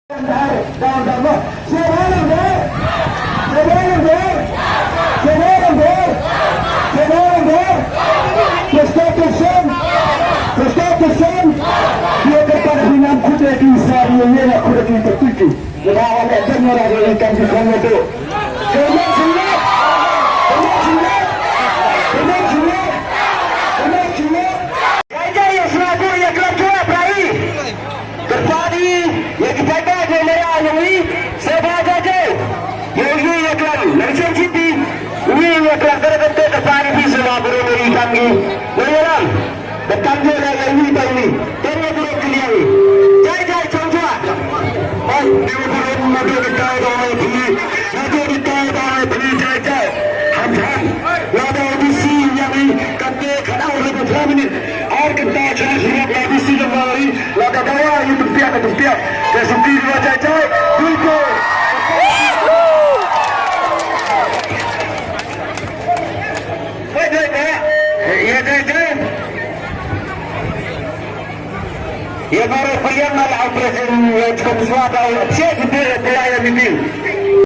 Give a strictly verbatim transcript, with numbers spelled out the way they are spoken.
Down, down, down. Survival there. Survival there. Survival there. Survival there. Protect yourself. Protect yourself. Dia kata binam kuda di sari, ia kuda di tetuju. Dia awak dah dengar ada ikan di sana tu. Jangan silap. Jangan silap. Jangan silap. Jangan silap. Jai jai ïa sniper ïa klam jua prai. Kyrpad ïa ki paidbah jong ngi ïa ngi sniper jai jai. Ïa ngi ïa klam nang sniper ïa klam ka kyrpad ïa sniper ïa ngi kam ngi. Nang ïa lam. Ba kam jai la ïa ngi ba ngi. Tang ïa burom kylliang. Jai jai chong jua. Oi, ïa burom ma dei ka dei ba ngi. Ma dei ka dei ba ngi jai jai. Ham ham. Lada bisi ïa ngi kata khatar laba phra minit. Ar kynta chance ruh la bisi jong la ri. Lada dawa ïa pynpiak ka pynpiak. Ka suki ruh jai jai. Dui ko. Wait, wait, wait. Ïa jai jai. Ïa baru pilihan la operation ïa cukup suat au. Siap kita pilihan meeting.